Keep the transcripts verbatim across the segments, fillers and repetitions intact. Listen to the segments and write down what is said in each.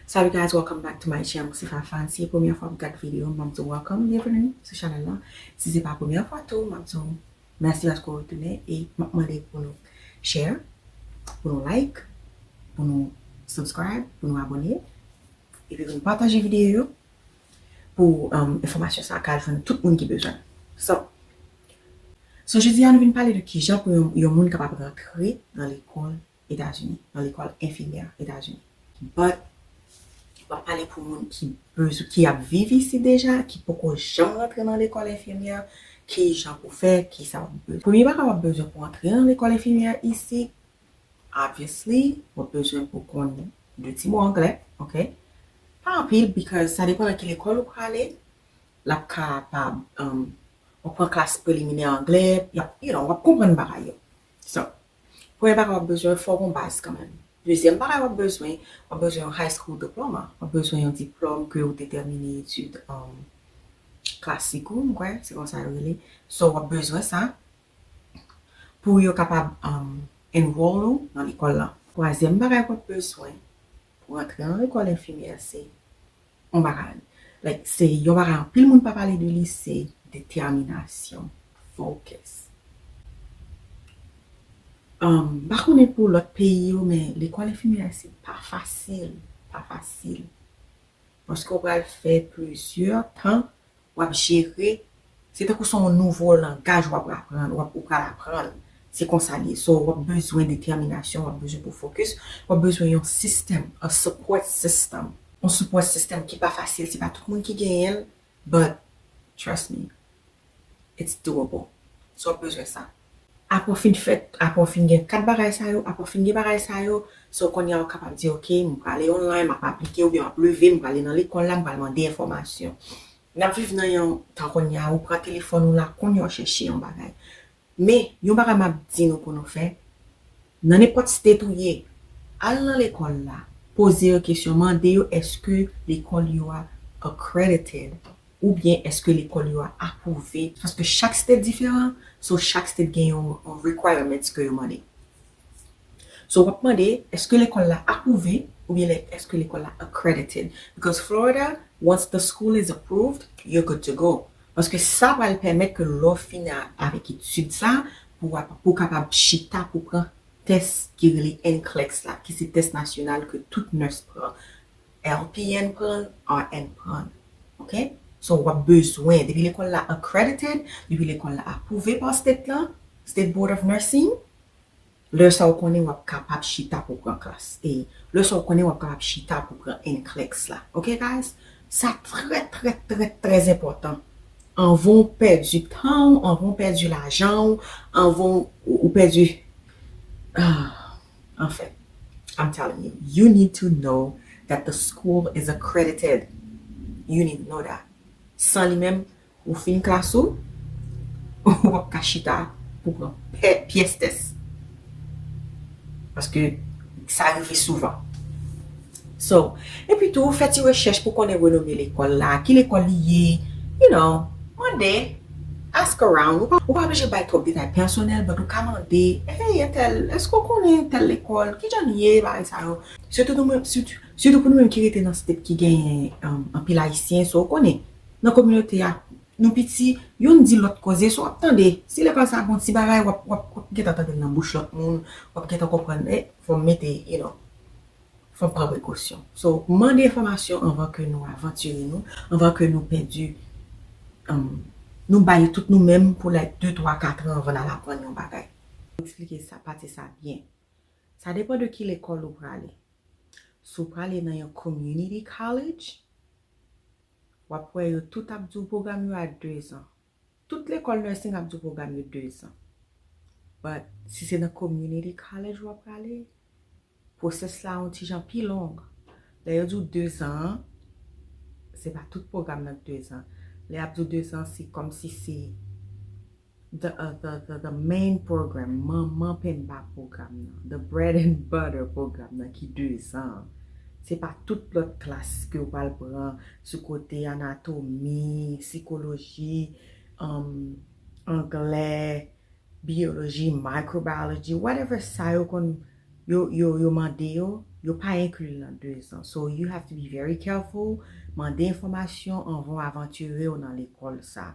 Salut guys, welcome back to my channel. Si se premyè fwa w ap gade videyo, m ap di w welcome, bienvenue sou chanèl la. Si se pa premyè fwa tou, m ap di w mèsi paske w retounen e m ap mande pou nou share, pou nou like, pou nou subscribe, pou nou abòne, epi pou nou pataje videyo yo pou um, enfòmasyon sa a ka jwenn tout moun ki bezwen. So, so jodi a nou vin pale de kijan pou yon, yon moun kapab rantre nan lekòl Etazini, nan lekòl enfimyè Etazini. But, m ap pale pou moun ki bezwen, ki ap viv isi deja, ki poko janm rantre nan lekòl enfimyè, kijan pou fè, kisa w ap bezwen. Premye bagay w ap bezwen pou antre nan lekòl enfimyè isi, obviously, w ap bezwen pou konn de ti mo anglè, ok? Pa anpil, because sa depann nan ki lekòl ou prale, l ap kapab, um, w ap pran klas preliminè anglè, y ap, you know, w ap konprann bagay yo. So, premye bagay w ap bezwen, fò w gon baz kanmenm. Dezyèm bagay w ap bezwen, w ap bezwen yon high school diploma, w ap bezwen yon diplòm ke ou te tèmine etid, um, klasik ou, m kwè, se konsa yo rele. So, w ap bezwen sa pou yo kapab, um, enroll ou nan lekòl lan. Twazyèm bagay w ap bezwen pou antre nan lekòl enfimyè, se yon bagay. Like, se yon bagay anpil moun pa pale de li, se detèminasyon, focus. Um, m pa konnen pou lòt peyi yo, men lekòl enfimyè se pa fasil, pa fasil. Paske w pral fè plizyè tan, w ap jere, se tankou se yon nouvo langaj w ap aprann, w ap, ou pral aprann. Se konsa l ye. So, w ap bezwen detèminasyon, w ap bezwen pou focus, w ap bezwen yon sistèm, a support system. Yon support system ki pa fasil, se pa tout moun ki genyen l, but trust me, it's doable. So, w ap bezwen sa. Apre w fin fè, apre w fin gen kat bagay sa yo, apre w fin gen bagay sa yo, so kounye a w kapab di, ok, m prale online, m ap aplike, oubyen m ap leve, m prale nan lekòl la, m pral mande enfòmasyon. N ap viv nan yon tan kounye a, ou pran telefòn ou la, kounye a w chèche yon bagay. Men, yon bagay m ap di nou pou nou fè, nan nenpòt state ou ye, al nan lekòl la, poze yo kesyon, mande yo èske lekòl yo a accredited, oubyen èske lekòl yo a apwouve. Paske chak state diferan, so chak state gen yon, yon requirements ke yo mande. So, w ap mande, èske lekòl la apwouve, oubyen lè, èske lekòl la accredited? Because Florida, once the school is approved, you're good to go. Paske sa pral pèmèt ke lè w fini a, avèk etid sa, pou w ap, pou w kapab chita pou pran tès ki rele NCLEX la, ki se tès nasyonal ke tout nurse pran. LPN pran, RN pran. Ok? So, w ap bezwen, depi lekòl la accredited, depi lekòl la apwouve pa state lan, State Board of Nursing, lè sa w konnen w ap kapab chita pou pran klas. E lè sa w konnen w ap kapab chita pou pran NCLEX la. Ok, guys? Sa trè, trè, trè, trè enpòtan. Anvan w pèdi tan w, anvan w pèdi lajan w, anvan w, ou pèdi, ah, anfen, I'm telling you, you need to know that the school is accredited. You need to know that. San li menm, ou fin klas ou, ou p ap ka chita pou pran pè-, pyès tès. Paske sa rive souvan. So, epi tou, fè ti rechèch pou konnen renome lekòl la, ki lekòl li ye, you know, mande, ask around. Ou pa, ou pa oblije bay twòp detay pèsonèl, but ou ka mande, hey, entèl, èske w konnen tèl lekòl? Kijan l ye, bagay sa yo? Sitou nou menm, sitou, sitou pou nou menm ki rete nan state ki genyen, um, anpil Ayisyen, so w konnen, nan kominote a, nou piti, youn di lòt koze, so w ap tande. Si lekòl sa a gon ti bagay, w ap, w ap, w ap gentan tande l nan bouch lòt moun, w ap gentan konprann, eh, fò m mete, you know, fò m pran prekosyon. So, mande enfòmasyon anvan ke nou avantire nou, anvan ke nou pèdi, um, nou bay tout nou menm pou, like, de, twa, kat an anvan n al aprann yon bagay. Eksplike sa, pati sa byen. Sa depann de ki lekòl ou prale. Si w prale nan yon community college, w ap wè yo tout ap di w pwogram yo a dezan. Tout lekòl nursing ap di w pwogram yo dezan. But si se nan community college w ap prale, pwosès la yon ti jan pi long. Lè yo di w dezan an, se pa tout pwogram nan k dezan. Lè y ap di w dezan, se kòmsi se the, uh, the, the, the main program, manman penba pwogram nan, the bread and butter pwogram nan ki dezan an. Se pa tout lòt klas ke w pral pran sou kote anatomi, sikoloji, um, anglè, biyoloji, microbiology, whatever sa yo konn, yo, yo, yo mande yo, Yo pa enkli l nan dezan. So you have to be very careful. Mande enfòmasyon anvan w avantire w nan lekòl sa.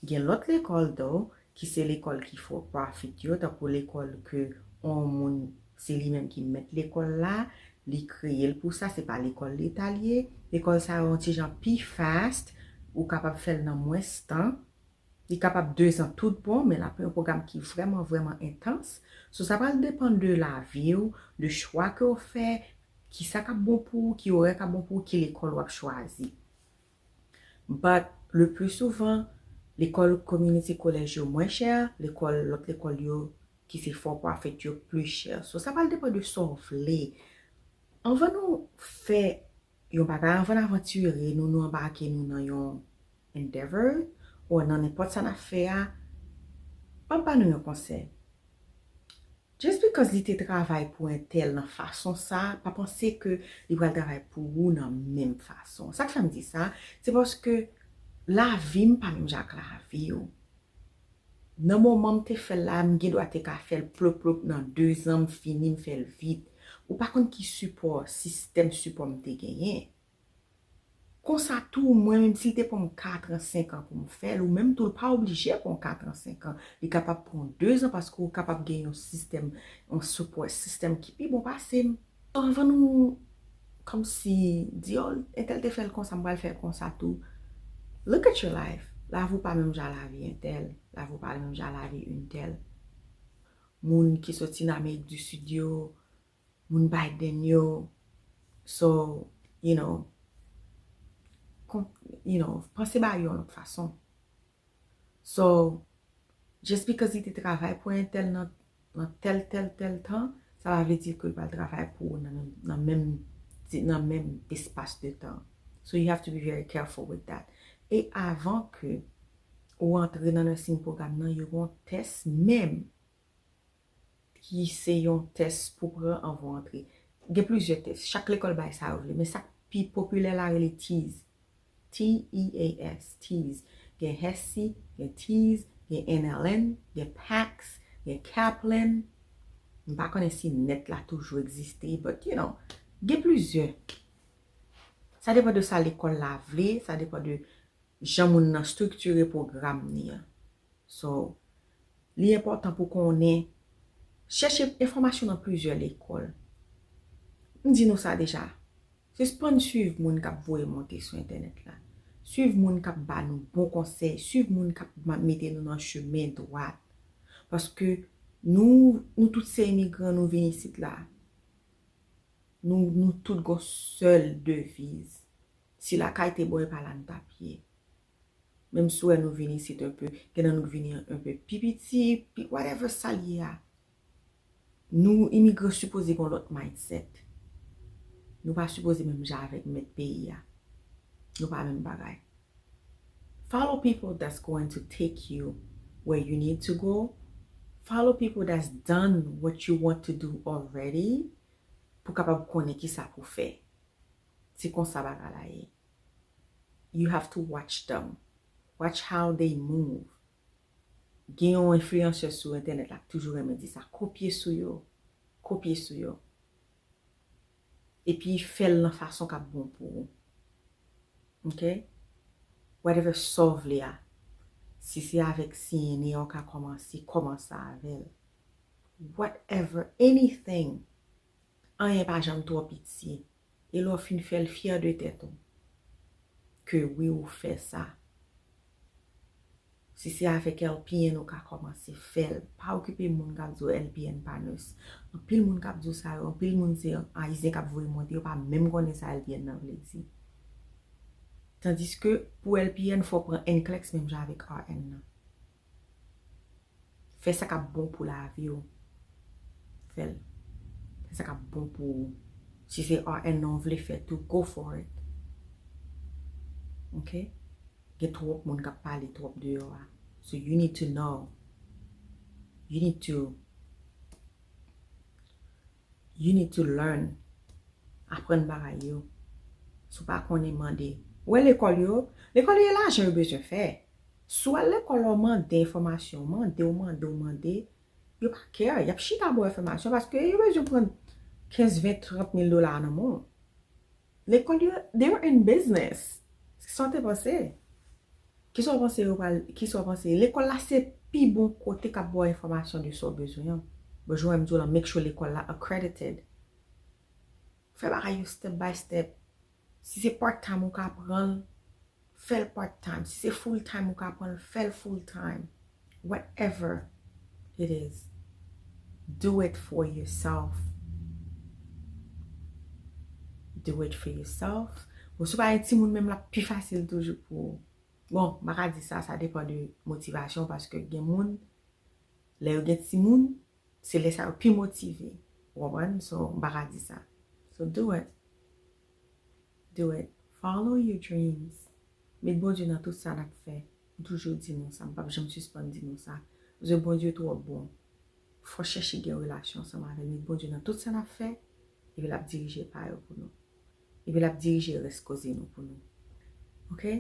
Gen lòt lekòl, though, ki se lekòl ki for profit yo, tankou lekòl ke yon moun, se li menm ki mèt lekòl la, li kreye l pou sa, se pa lekòl leta l ye. Lekòl sa yo yon ti jan pi fast, ou kapab fè l nan mwens tan. Li kapab dezan tout bon, men l ap yon pwogram ki vrèman, vrèman entans. So, sa pral depann de lavi w, de chwa ke w fè, ki sa k ap bon pou ou, ki orè k ap bon pou ou, ki lekòl w ap chwazi. But le plus souvent, lekòl community college yo mwen chè, lekòl, lòt lekòl yo ki se for profit yo plis chè. So, sa pral depann de sa w vle. Anvan nou fè yon bagay, anvan n avantire nou, nou anbake nou nan yon endeavor, ou nan nenpòt sa n ap fè a, ban m ba nou yon konsèy. Just because li te travay pou entèl nan fason sa, pa panse ke li pral travay pou ou nan menm fason. Sa k fè m di sa, se paske lavi m pa menm jan ak lavi w. Nan moman m te fè l la, m gen dwa te ka fè l plop plop nan dezan, m fini, m fè l vit. Ou pa konn ki sipò, sistèm sipò m te genyen. Konsa tou, mwen menm, si l te pran m kat an, senk an pou m fè l, ou menm tou, l pa oblije pran w kat an, senk an. Li kapab pran w dezan paske ou kapab gen yon sistèm, yon support system ki pi bon pase m. So, anvan nou, kòmsi, di, oh, entèl te fè l konsa, m pral fè l konsa tou. Look at your life. Lavi w pa menm jan lavi entèl. Lavi w pa menm jan lavi entèl. Moun ki soti nan Amerik di Sid yo, moun Biden yo. So, you know, kon, you know, panse ba yo yon lòt fason. So, just because li te travay pou entèl nan, nan tèl, tèl, tèl tan, sa pa vle di ke l pral travay pou ou nan menm, nan menm, nan menm espas de tan. So, you have to be very careful with that. E avan ke ou antre nan nursing program nan, yo gen yon tès menm ki se yon tès pou pran anvan w antre. Gen plizyè tès. Chak lekòl bay sa yo vle. Men sa k pi popilè la rele TEAS. T E A S, TEAS. Gen HESI, gen TEAS, gen N L N, gen PACS, gen Kaplan. M pa konnen si NET la toujou egziste, but, you know, gen plizyè. Sa depann de sa lekòl la vle, sa depann de jan moun nan estriktire pwogram li an. So, li enpòtan pou konnen, chèche enfòmasyon nan plizyè lekòl. M di nou sa deja. Sispann swiv moun k ap voye monte sou entènèt la. Swiv moun k ap ba nou bon konsèy. Swiv moun k ap ma-, mete nou nan chemen dwat. Paske nou, nou tout se imigran, nou vin isit la. Nou, nou tout gon sèl deviz. Si lakay te bon, e pa la n t ap ye. Menm si w wè nou vin isit un peu, gen nan nou k vini un peu pi piti, pi, whatever sa l ye a. Nou, imigran, sipoze gon lòt mindset. Nou pa sipoze menm jan avèk mèt peyi a. Nou pa menm bagay. Follow people that's going to take you where you need to go. Follow people that's done what you want to do already. Pou kapab konnen ki sa pou fè. Se konsa bagay la ye. You have to watch them. Watch how they move. Gen yon enfliyansè sou entènèt la k toujou renmen di sa. Kopye sou yo. Kopye sou yo. Epi fè l nan fason k ap bon pou ou. Ok? Whatever sa w vle a. Si se avèk C N A w ka kòmanse, kòmanse avè l. Whatever, anything. Anyen pa janm twò piti. E lè w fin fè l, fyè de tèt ou. Ke wi, ou fè sa. Si se avèk L P N ou ka kòmanse, fè l. Pa okipe moun k ap di w L P N pa nurse. Anpil moun k ap di w sa yo, anpil moun se Ayisyen k ap voye monte, yo pa menm konnen sa L P N nan vle di. Tandiske pou L P N, fò w pran N clex menm jan avèk R N nan. Fè sa k ap bon pou lavi w. Fè l. Fè sa k ap bon pou ou. Si se R N nan w vle fè tou, go for it. Ok? Gen twòp moun k ap pale twòp deyò a. So you need to know. You need to, you need to learn. Aprann bagay yo. Si w pa konnen, mande. Ou wè lekòl yo, lekòl yo e lajan yo bezwen fè. Si w al lekòl la, w mande enfòmasyon, w mande, w mande, w mande, yo pa care, y ap chita ba w enfòmasyon paske yo bezwen pran kenz, ven, trant mil dola nan men w. Lekòl yo, they were in business. Kisa w te panse? Kisa w panse yo pral, kisa w panse? Lekòl la se pi bon kote k ap ba w enfòmasyon de sa w bezwen an. Bon, jan m di w la, make sure lekòl la accredited. Fè bagay yo step by step. Si se part time ou ka pran l, fè l part time. Si se full time ou ka pran l, fè l full time. Whatever it is, do it for yourself. Do it for yourself. Bon, si w pa gen timoun menm, l ap pi fasil toujou pou ou. Bon, m pa ka di sa, sa depann de motivasyon, paske gen moun, lè yo gen timoun, se lè sa yo pi motive. Ou konprann? So, m pa ka di sa. So, do it. Do it. Follow your dreams. Met Bondye nan tout sa n ap fè. M toujou di nou sa, m p ap janm sispann di nou sa. Paske Bondye twò bon. Fò chèche gen relasyon ansanm avè l. Met Bondye nan tout sa n ap fè, epi l ap dirije pa yo pou nou. Epi l ap dirije rès koze nou pou nou. Oke?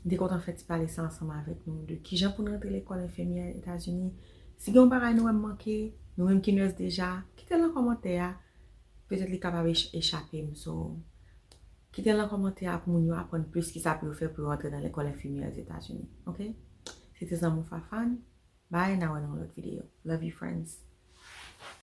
M te kontan fè ti pale sa ansanm avèk nou de kijan pou n rantre lekòl enfimyè Etazini. Si gen yon bagay nou wè m manke, nou menm ki nurse deja, kite l nan kòmantè a. Petèt li kapab ech- echape m. So, kite l nan kòmantè a pou moun yo aprann plis kisa pou yo fè pou yo rantre nan lekòl enfimyè Etazini. Oke? Se te zanmi w Fafane. Bye, n a wè nan yon lòt videyo. Love you, friends.